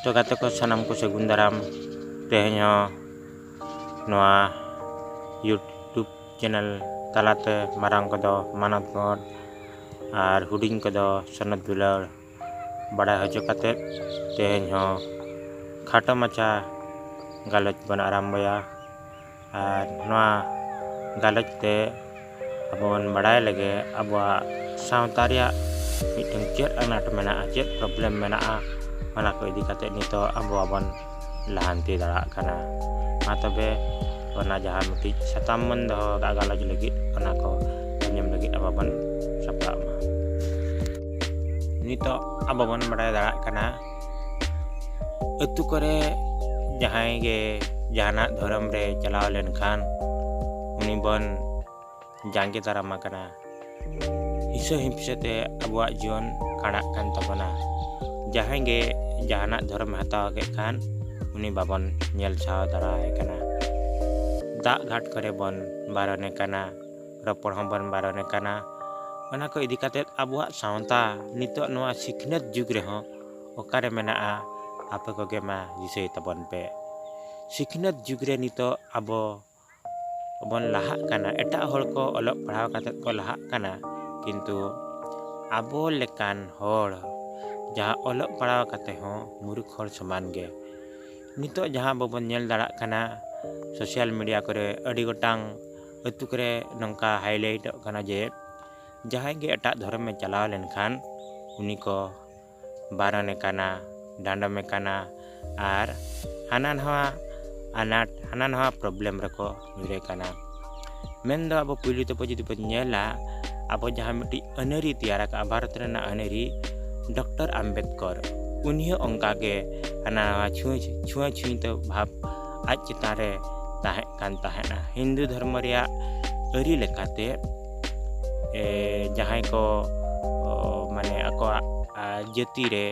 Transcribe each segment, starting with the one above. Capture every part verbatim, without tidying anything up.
ᱛᱚ ᱜᱟᱛᱮ ᱠᱚ, ᱥᱟᱱᱟᱢ ᱠᱚ ᱥᱟᱹᱜᱩᱱ ᱫᱟᱨᱟᱢ᱾ ᱛᱮᱦᱮᱧ ᱦᱚᱸ ᱱᱚᱣᱟ YouTube ᱪᱮᱱᱮᱞ ᱛᱟᱞᱟᱛᱮ ᱢᱟᱨᱟᱝ ᱠᱚᱫᱚ ᱢᱟᱱᱚᱛ ᱜᱚᱰ ᱟᱨ ᱦᱩᱰᱤᱧ ᱠᱚᱫᱚ ᱥᱚᱱᱚᱛ ᱫᱩᱞᱟᱹᱲ ᱵᱟᱲᱟᱭ ᱦᱚᱪᱚ ᱠᱟᱛᱮᱫ, ᱛᱮᱦᱮᱧ ᱦᱚᱸ ᱠᱷᱟᱴᱚ ᱢᱟᱪᱷᱟ ᱜᱟᱞᱚᱪ ᱵᱚᱱ ᱟᱨᱟᱢᱵᱚᱭᱟ᱾ ᱟᱨ ᱱᱚᱣᱟ ᱜᱟᱞᱚᱪ ᱛᱮ ᱟᱵᱚ ᱵᱚᱱ ᱵᱟᱲᱟᱭ ᱞᱮᱜᱮ ᱟᱵᱚᱣᱟᱜ ᱥᱟᱶᱛᱟ ᱨᱮᱭᱟᱜ ᱢᱤᱫᱴᱮᱱ ᱪᱮᱫ ᱟᱱᱟᱴ ᱢᱮᱱᱟᱜᱼᱟ, ᱪᱮᱫ problem ᱢᱮᱱᱟᱜᱼᱟ, ᱚᱱᱟ ᱠᱚ ᱤᱫᱤ ᱠᱟᱛᱮ ᱱᱤᱛᱚᱜ ᱟᱵᱚ ᱵᱚᱱ ᱞᱟᱦᱟᱱᱛᱤ ᱫᱟᱲᱮᱭᱟᱜ ᱠᱟᱱᱟ᱾ ᱢᱟ ᱛᱚᱵᱮ, ᱚᱱᱟ ᱡᱟᱦᱟᱸ ᱢᱤᱫᱴᱤᱡ ᱥᱟᱛᱟᱢ ᱵᱚᱱ ᱫᱚᱦᱚ ᱟᱠᱟᱫ ᱜᱟᱞᱚᱪ ᱞᱟᱹᱜᱤᱫ, ᱚᱱᱟ ᱠᱚ ᱟᱸᱡᱚᱢ ᱞᱟᱹᱜᱤᱫ ᱟᱵᱚ ᱵᱚᱱ ᱥᱟᱯᱲᱟᱜ ᱢᱟ᱾ ᱱᱤᱛᱚᱜ ᱟᱵᱚ ᱵᱚᱱ ᱵᱟᱲᱟᱭ ᱫᱟᱲᱮᱭᱟᱜ ᱠᱟᱱᱟ, ᱟᱹᱛᱩ ᱠᱚᱨᱮ ᱡᱟᱦᱟᱸᱭ ᱜᱮ ᱡᱟᱦᱟᱱᱟᱜ ᱫᱷᱚᱨᱚᱢ ᱨᱮ ᱪᱟᱞᱟᱣ ᱞᱮᱱᱠᱷᱟᱱ ᱩᱱᱤ ᱵᱚᱱ ᱡᱟᱸᱜᱮ ᱫᱟᱨᱟᱢ ᱟᱠᱟᱱᱟ᱾ ᱦᱤᱥᱟᱹ ᱦᱤᱯᱥᱟᱹ ᱛᱮ ᱟᱵᱚᱣᱟᱜ ᱡᱤᱭᱚᱱ ᱠᱷᱟᱸᱰᱟᱜ ᱠᱟᱱ ᱛᱟᱵᱚᱱᱟ᱾ ᱡᱟᱦᱟᱸᱭ ᱜᱮ ᱡᱟᱦᱟᱱᱟᱜ ᱫᱷᱚᱨᱚᱢᱮ ᱦᱟᱛᱟᱣ ᱠᱮᱫ ᱠᱷᱟᱱ, ᱩᱱᱤ ᱵᱟᱵᱚᱱ ᱧᱮᱞ ᱥᱟᱦᱟᱣ ᱫᱟᱲᱮᱭᱟᱭ ᱠᱟᱱᱟ᱾ ᱫᱟᱜ ᱜᱷᱟᱴ ᱠᱚᱨᱮ ᱵᱚᱱ ᱵᱟᱨᱚᱱᱮ ᱠᱟᱱᱟ, ᱨᱚᱯᱚᱲ ᱦᱚᱸᱵᱚᱱ ᱵᱟᱨᱚᱱᱮ ᱠᱟᱱᱟ᱾ ᱚᱱᱟ ᱠᱚ ᱤᱫᱤ ᱠᱟᱛᱮᱫ ᱟᱵᱚᱣᱟᱜ ᱥᱟᱶᱛᱟ ᱱᱤᱛᱚᱜ ᱱᱚᱣᱟ ᱥᱤᱠᱷᱱᱟᱹᱛ ᱡᱩᱜᱽ ᱨᱮᱦᱚᱸ ᱚᱠᱟᱨᱮ ᱢᱮᱱᱟᱜᱼᱟ? ᱟᱯᱮ ᱠᱚᱜᱮ ᱢᱟ ᱫᱤᱥᱟᱹᱭ ᱛᱟᱵᱚᱱ ᱯᱮ᱾ ᱥᱤᱠᱷᱱᱟᱹᱛ ᱡᱩᱜᱽ ᱨᱮ ᱱᱤᱛᱚᱜ ᱟᱵᱚ ᱵᱚᱱ ᱞᱟᱦᱟᱜ ᱠᱟᱱᱟ, ᱮᱴᱟᱜ ᱦᱚᱲ ᱠᱚ ᱚᱞᱚᱜ ᱯᱟᱲᱦᱟᱣ ᱠᱟᱛᱮᱫ ᱠᱚ ᱞᱟᱦᱟᱜ ᱠᱟᱱᱟ, ᱠᱤᱱᱛᱩ ᱟᱵᱚ ᱞᱮᱠᱟᱱ ᱦᱚᱲ ᱡᱟᱦᱟᱸ ᱚᱞᱚᱜ ᱯᱟᱲᱦᱟᱣ ᱠᱟᱛᱮ ᱦᱚᱸ ᱢᱩᱨᱩᱠᱷ ᱦᱚᱲ ᱥᱚᱢᱟᱱ ᱜᱮ᱾ ᱱᱤᱛᱚᱜ ᱡᱟᱦᱟᱸ ᱟᱵᱚ ᱵᱚᱱ ᱧᱮᱞ ᱫᱟᱲᱮᱭᱟᱜ ᱠᱟᱱᱟ, social media ᱠᱚᱨᱮ ᱟᱹᱰᱤ ᱜᱚᱴᱟᱝ ᱟᱹᱛᱩ ᱠᱚᱨᱮ ᱱᱚᱝᱠᱟ highlightᱚᱜ ᱠᱟᱱᱟ ᱡᱮ ᱡᱟᱦᱟᱸᱭ ᱜᱮ ᱮᱴᱟᱜ ᱫᱷᱚᱨᱚᱢᱮ ᱪᱟᱞᱟᱣ ᱞᱮᱱᱠᱷᱟᱱ ᱩᱱᱤ ᱠᱚ ᱵᱟᱨᱚᱱᱮ ᱠᱟᱱᱟ, ᱰᱟᱸᱰᱚᱢᱮ ᱠᱟᱱᱟ ᱟᱨ ᱦᱟᱱᱟ ᱱᱟᱣᱟ ᱟᱱᱟᱴ, ᱦᱟᱱᱟ ᱱᱟᱣᱟ problem ᱨᱮᱠᱚ ᱧᱩᱨᱮ ᱠᱟᱱᱟ᱾ ᱢᱮᱱᱫᱚ ᱟᱵᱚ ᱯᱩᱭᱞᱩ ᱛᱮᱵᱚ ᱡᱩᱫᱤ ᱵᱚᱱ ᱧᱮᱞᱟ, ᱟᱵᱚ ᱡᱟᱦᱟᱸ ᱢᱤᱫᱴᱤᱡ ᱟᱹᱱᱟᱹᱨᱤ ᱛᱮᱭᱟᱨ ᱟᱠᱟᱫᱼᱟ, ᱵᱷᱟᱨᱚᱛ ᱨᱮᱱᱟᱜ ᱟᱹᱱᱟᱹᱨᱤ, ᱰᱚᱠᱴᱚᱨ ᱟᱢᱵᱮᱫᱠᱚᱨ, ᱩᱱᱤ ᱦᱚᱸ ᱚᱱᱠᱟ ᱜᱮ ᱦᱟᱱᱟ ᱱᱟᱣᱟ ᱪᱷᱩᱸᱭ, ᱪᱷᱩᱸᱭ ᱪᱷᱩᱸᱭ ᱛᱮ ᱵᱷᱟᱵᱽ ᱟᱡ ᱪᱮᱛᱟᱱ ᱨᱮ ᱛᱟᱦᱮᱸ ᱠᱟᱱ ᱛᱟᱦᱮᱱᱟ᱾ ᱦᱤᱱᱫᱩ ᱫᱷᱚᱨᱢᱚ ᱨᱮᱭᱟᱜ ᱟᱹᱨᱤ ᱞᱮᱠᱟᱛᱮ, ᱮ, ᱡᱟᱦᱟᱸᱭ ᱠᱚ, ᱚ, ᱢᱟᱱᱮ ᱟᱠᱚᱣᱟᱜ, ᱟ, ᱡᱟᱹᱛᱤ ᱨᱮ,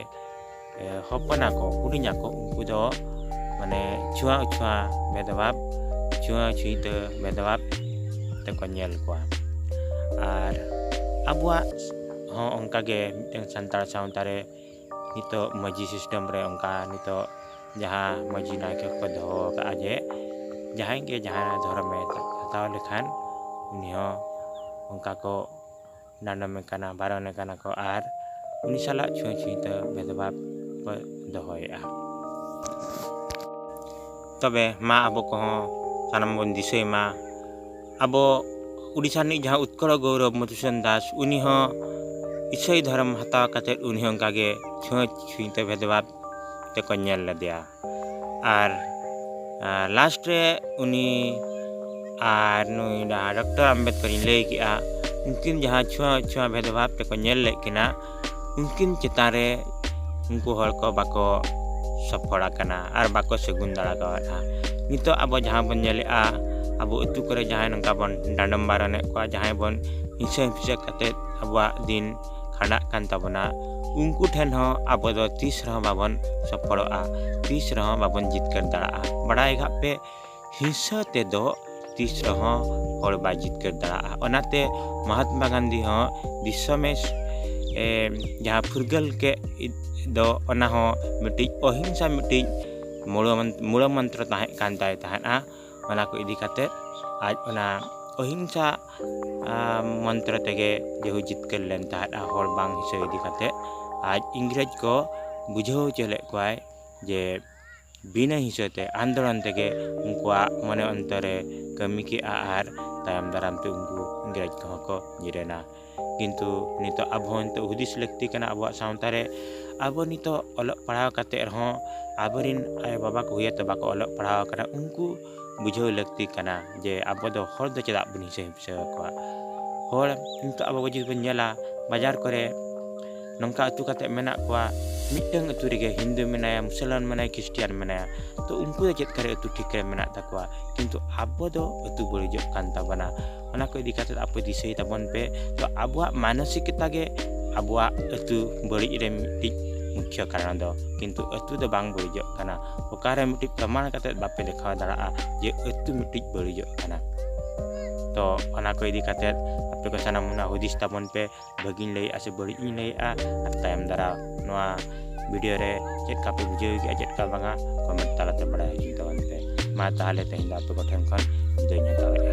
ᱮ, ᱦᱚᱯᱚᱱ ᱟᱠᱚ, ᱦᱩᱰᱤᱧ ᱟᱠᱚ, ᱩᱱᱠᱩ ᱫᱚ ᱢᱟᱱᱮ ᱪᱷᱩᱣᱟᱹ ᱚᱪᱷᱩᱣᱟᱹ ᱵᱷᱮᱫᱽᱵᱷᱟᱵᱽ, ᱪᱷᱩᱣᱟᱹ ᱪᱷᱩᱭᱤᱛᱟᱹ ᱵᱷᱮᱫᱽᱵᱷᱟᱵᱽ ᱛᱮᱠᱚ ᱧᱮᱞ ᱠᱚᱣᱟ᱾ ᱟᱨ ᱟᱵᱚᱣᱟᱜ ᱦᱚᱸ ᱚᱱᱠᱟᱜᱮ ᱢᱤᱫᱴᱟᱝ ᱥᱟᱱᱛᱟᱲ ᱥᱟᱶᱛᱟ ᱨᱮ ᱱᱤᱛᱚᱜ ᱢᱟᱹᱡᱷᱤ system ᱨᱮ ᱚᱱᱠᱟ ᱱᱤᱛᱚᱜ ᱡᱟᱦᱟᱸ ᱢᱟᱹᱡᱷᱤ ᱱᱟᱭᱠᱮ ᱠᱚ ᱫᱚᱦᱚ ᱟᱠᱟᱫᱼᱟ ᱡᱮ ᱡᱟᱦᱟᱸᱭ ᱜᱮ ᱡᱟᱦᱟᱸ ᱫᱷᱚᱨᱚᱢᱮ ᱦᱟᱛᱟᱣ ᱞᱮᱠᱷᱟᱱ ᱩᱱᱤ ᱦᱚᱸ ᱚᱱᱠᱟ ᱠᱚ ᱰᱟᱸᱰᱚᱢᱮ ᱠᱟᱱᱟ, ᱵᱟᱨᱚᱱᱮ ᱠᱟᱱᱟ ᱠᱚ ᱟᱨ ᱩᱱᱤ ᱥᱟᱞᱟᱜ ᱪᱷᱩᱸᱭ ᱪᱷᱩᱸᱭ ᱛᱮ ᱵᱷᱮᱫᱽᱵᱷᱟᱵᱽ ᱠᱚ ᱫᱚᱦᱚᱭᱮᱫᱼᱟ᱾ ᱛᱚᱵᱮ ᱢᱟ ᱟᱵᱚ ᱠᱚᱦᱚᱸ ᱥᱟᱱᱟᱢ ᱵᱚᱱ ᱫᱤᱥᱟᱹᱭ ᱢᱟ, ᱟᱵᱚ ᱩᱰᱤᱥᱟ ᱨᱤᱱᱤᱡ ᱡᱟᱦᱟᱸ ᱩᱛᱠᱚᱲ ᱜᱚᱣᱨᱚᱵ ᱢᱚᱫᱷᱩᱥᱩᱫᱚᱱ ᱫᱟᱥ, ᱩᱱᱤ ᱦᱚᱸ ᱤᱥᱟᱹᱭ ᱫᱷᱚᱨᱚᱢ ᱦᱟᱛᱟᱣ ᱠᱟᱛᱮᱫ ᱩᱱᱤ ᱦᱚᱸ ᱚᱱᱠᱟ ᱜᱮ ᱪᱷᱩᱸᱭ ᱪᱷᱩᱸᱭ ᱛᱮ ᱵᱷᱮᱫᱽᱵᱷᱟᱵᱽ ᱛᱮᱠᱚ ᱧᱮᱞ ᱞᱮᱫᱮᱭᱟ᱾ ᱟᱨ last ᱨᱮ ᱩᱱᱤ ᱟᱨ ᱱᱩᱭ ᱰᱟᱦᱟᱨ ᱰᱚᱠᱴᱚᱨ ᱟᱢᱵᱮᱫᱠᱚᱨᱤᱧ ᱞᱟᱹᱭ ᱠᱮᱜᱼᱟ, ᱩᱱᱠᱤᱱ ᱡᱟᱦᱟᱸ ᱪᱷᱩᱣᱟᱹ ᱪᱷᱩᱣᱟᱹ ᱵᱷᱮᱫᱽᱵᱷᱟᱵᱽ ᱛᱮᱠᱚ ᱧᱮᱞ ᱞᱮᱫ ᱠᱤᱱᱟ, ᱩᱱᱠᱤᱱ ᱪᱮᱛᱟᱱ ᱨᱮ ᱩᱱᱠᱩ ᱦᱚᱲ ᱠᱚ ᱵᱟᱠᱚ ᱥᱚᱯᱷᱚᱲ ᱟᱠᱟᱱᱟ ᱟᱨ ᱵᱟᱠᱚ ᱥᱟᱹᱜᱩᱱ ᱫᱟᱲᱟ ᱠᱟᱣᱫᱟ᱾ ᱱᱤᱛᱚᱜ ᱟᱵᱚ ᱡᱟᱦᱟᱸ ᱵᱚᱱ ᱧᱮᱞᱮᱜᱼᱟ, ᱟᱵᱚ ᱟᱹᱛᱩ ᱠᱚᱨᱮ ᱡᱟᱦᱟᱸᱭ ᱱᱚᱝᱠᱟ ᱵᱚᱱ ᱰᱟᱸᱰᱚᱢ ᱵᱟᱨᱚᱱᱮᱫ ᱠᱚᱣᱟ, ᱡᱟᱦᱟᱸᱭ ᱵᱚᱱ ᱦᱤᱸᱥᱟᱹ ᱦᱤᱸᱥᱟᱹ ᱠᱟᱛᱮᱫ ᱟᱵᱚᱣᱟᱜ ᱫᱤᱱ ᱠᱷᱟᱸᱰᱟᱜ ᱠᱟᱱ ᱛᱟᱵᱚᱱᱟ, ᱩᱱᱠᱩ ᱴᱷᱮᱱ ᱦᱚᱸ ᱟᱵᱚ ᱫᱚ ᱛᱤᱥ ᱨᱮᱦᱚᱸ ᱵᱟᱵᱚᱱ ᱥᱚᱯᱷᱚᱲᱚᱜᱼᱟ, ᱛᱤᱥ ᱨᱮᱦᱚᱸ ᱵᱟᱵᱚᱱ ᱡᱤᱛᱠᱟᱹᱨ ᱫᱟᱲᱮᱭᱟᱜᱼᱟ᱾ ᱵᱟᱲᱟᱭ ᱠᱟᱜ ᱯᱮ, ᱦᱤᱸᱥᱟᱹ ᱛᱮᱫᱚ ᱛᱤᱥ ᱨᱮᱦᱚᱸ ᱦᱚᱲ ᱵᱟᱭ ᱡᱤᱛᱠᱟᱹᱨ ᱫᱟᱲᱮᱭᱟᱜᱼᱟ᱾ ᱚᱱᱟᱛᱮ ᱢᱚᱦᱟᱛᱢᱟ ᱜᱟᱱᱫᱷᱤ ᱦᱚᱸ ᱫᱤᱥᱚᱢᱮ ᱡᱟᱦᱟᱸ ᱯᱷᱩᱨᱜᱟᱹᱞ ᱠᱮᱫ ᱫᱚ, ᱚᱱᱟ ᱦᱚᱸ ᱢᱤᱫᱴᱤᱡ ᱚᱦᱤᱝᱥᱟ ᱢᱤᱫᱴᱤᱡ ᱢᱩᱲ ᱢᱚᱱᱛᱨᱚ ᱛᱟᱦᱮᱸ ᱠᱟᱱ ᱛᱟᱭ ᱛᱟᱦᱮᱸᱫᱼᱟ᱾ ᱚᱱᱟ ᱠᱚ ᱤᱫᱤ ᱠᱟᱛᱮᱫ ᱟᱡ ᱚᱱᱟ ᱚᱦᱤᱝᱥᱟ ᱢᱚᱱᱛᱨᱚ ᱛᱮᱜᱮ ᱡᱮᱦᱩ ᱡᱤᱛᱠᱟᱹᱨ ᱞᱮᱱ ᱛᱟᱦᱮᱸᱫᱼᱟ ᱦᱚᱲ ᱵᱟᱝ ᱦᱤᱸᱥᱟᱹ ᱤᱫᱤ ᱠᱟᱛᱮᱫ᱾ ᱟᱡ ᱤᱝᱨᱮᱡᱽ ᱠᱚ ᱵᱩᱡᱷᱟᱹᱣ ᱦᱚᱪᱚ ᱞᱮᱫ ᱠᱚᱣᱟᱭ ᱡᱮ ᱵᱤᱱᱟᱹ ᱦᱤᱸᱥᱟᱹ ᱛᱮ ᱟᱱᱫᱳᱞᱚᱱ ᱛᱮᱜᱮ ᱩᱱᱠᱩᱣᱟᱜ ᱢᱚᱱᱮ ᱚᱱᱛᱚᱨ ᱨᱮ ᱠᱟᱹᱢᱤ ᱠᱮᱜᱼᱟ ᱟᱨ ᱛᱟᱭᱚᱢ ᱫᱟᱨᱟᱢ ᱛᱮ ᱩᱱᱠᱩ ᱤᱝᱨᱮᱡᱽ ᱠᱚᱦᱚᱸ ᱠᱚ ᱧᱤᱨᱮᱱᱟ᱾ ᱠᱤᱱᱛᱩ ᱱᱤᱛᱚᱜ ᱟᱵᱚ ᱦᱚᱸ ᱱᱤᱛᱚᱜ ᱦᱩᱫᱤᱥ ᱞᱟᱹᱠᱛᱤ ᱠᱟᱱᱟ ᱟᱵᱚᱣᱟᱜ ᱥᱟᱶᱛᱟ ᱨᱮ᱾ ᱟᱵᱚ ᱱᱤᱛᱚᱜ ᱚᱞᱚᱜ ᱯᱟᱲᱦᱟᱣ ᱠᱟᱛᱮᱫ ᱨᱮᱦᱚᱸ ᱟᱵᱚᱨᱮᱱ ᱟᱭᱳᱼᱵᱟᱵᱟ ᱠᱚ ᱦᱩᱭᱟᱛᱚ ᱵᱟᱠᱚ ᱚᱞᱚᱜ ᱯᱟᱲᱦᱟᱣ ᱠᱟᱱᱟ, ᱩᱱᱠᱩ ᱵᱩᱡᱷᱟᱹᱣ ᱞᱟᱹᱠᱛᱤ ᱠᱟᱱᱟ ᱡᱮ ᱟᱵᱚ ᱫᱚ ᱦᱚᱲ ᱫᱚ ᱪᱮᱫᱟᱜ ᱵᱚᱱ ᱦᱤᱸᱥᱟᱹ ᱦᱤᱸᱥᱟᱹ ᱟᱠᱚᱣᱟ᱾ ᱦᱚᱲ ᱱᱤᱛᱚᱜ ᱟᱵᱚ ᱡᱩᱫᱤ ᱵᱚᱱ ᱧᱮᱞᱟ, ᱵᱟᱡᱟᱨ ᱠᱚᱨᱮ ᱱᱚᱝᱠᱟ ᱟᱹᱛᱩ ᱠᱟᱛᱮᱫ ᱢᱮᱱᱟᱜ ᱠᱚᱣᱟ, ᱢᱤᱫᱴᱟᱝ ᱟᱹᱛᱩ ᱨᱮᱜᱮ ᱦᱤᱱᱫᱩ ᱢᱮᱱᱟᱭᱟ, ᱢᱩᱥᱚᱞᱢᱟᱱ ᱢᱮᱱᱟᱭᱟ, ᱠᱷᱨᱤᱥᱴᱤᱭᱟᱱ ᱢᱮᱱᱟᱭᱟ, ᱛᱚ ᱩᱱᱠᱩ ᱫᱚ ᱪᱮᱫ ᱠᱟᱨᱮ ᱟᱹᱛᱩ ᱴᱷᱤᱠ ᱨᱮ ᱢᱮᱱᱟᱜ ᱛᱟᱠᱚᱣᱟ? ᱠᱤᱱᱛᱩ ᱟᱵᱚ ᱫᱚ ᱟᱹᱛᱩ ᱵᱟᱹᱲᱤᱡᱚᱜ ᱠᱟᱱ ᱛᱟᱵᱚᱱᱟ᱾ ᱚᱱᱟ ᱠᱚ ᱤᱫᱤ ᱠᱟᱛᱮᱫ ᱟᱯᱮ ᱫᱤᱥᱟᱹᱭ ᱛᱟᱵᱚᱱ ᱯᱮ᱾ ᱛᱚ ᱟᱵᱚᱣᱟᱜ ᱢᱟᱱᱚᱥᱤᱠᱚᱛᱟ ᱜᱮ ᱟᱵᱚᱣᱟᱜ ᱟᱹᱛᱩ ᱵᱟᱹᱲᱤᱡ ᱨᱮ ᱢᱤᱫᱴᱤᱡ ᱢᱩᱠᱷᱭᱚ ᱠᱟᱨᱚᱱ ᱫᱚ, ᱠᱤᱱᱛᱩ ᱟᱹᱛᱩ ᱫᱚ ᱵᱟᱝ ᱵᱟᱹᱲᱤᱡᱚᱜ ᱠᱟᱱᱟ᱾ ᱚᱠᱟᱨᱮ ᱢᱤᱫᱴᱤᱡ ᱯᱨᱚᱢᱟᱬ ᱠᱟᱛᱮᱫ ᱵᱟᱯᱮ ᱫᱮᱠᱷᱟᱣ ᱫᱟᱲᱮᱭᱟᱜᱼᱟ ᱡᱮ ᱟᱹᱛᱩ ᱢᱤᱫᱴᱤᱡ ᱵᱟᱹᱲᱤᱡᱚᱜ ᱠᱟᱱᱟ᱾ ᱛᱚ ᱚᱱᱟ ᱠᱚ ᱤᱫᱤ ᱠᱟᱛᱮᱫ ᱟᱯᱮ ᱠᱚ ᱥᱟᱱᱟᱢ ᱚᱱᱟ ᱦᱩᱫᱤᱥ ᱛᱟᱵᱚᱱ ᱯᱮ, ᱵᱷᱟᱹᱜᱤᱧ ᱞᱟᱹᱭᱮᱜᱼᱟ ᱥᱮ ᱵᱟᱹᱲᱤᱡ ᱤᱧ ᱞᱟᱹᱭᱮᱜᱼᱟ, ᱟᱨ ᱛᱟᱭᱚᱢ ᱫᱟᱨᱟᱢ ᱱᱚᱣᱟ ᱵᱷᱤᱰᱤᱭᱳ ᱨᱮ ᱪᱮᱫ ᱞᱮᱠᱟ ᱯᱮ ᱵᱩᱡᱷᱟᱹᱣ ᱠᱮᱜᱼᱟ, ᱪᱮᱫ ᱞᱮᱠᱟ ᱵᱟᱝᱟ, ᱠᱚᱢᱮᱱᱴ ᱛᱟᱞᱟᱛᱮ ᱵᱟᱲᱟᱭ ᱦᱚᱪᱚᱧ ᱛᱟᱵᱚᱱ ᱯᱮ᱾ ᱢᱟ ᱛᱟᱦᱚᱞᱮ ᱛᱮᱦᱮᱧ ᱫᱚ ᱟᱯᱮ ᱠᱚᱴᱷᱮᱱ ᱠᱷᱚᱱ ᱵᱤᱫᱟᱹᱭ ᱤᱧ ᱦᱟᱛᱟᱣᱮᱜᱼᱟ᱾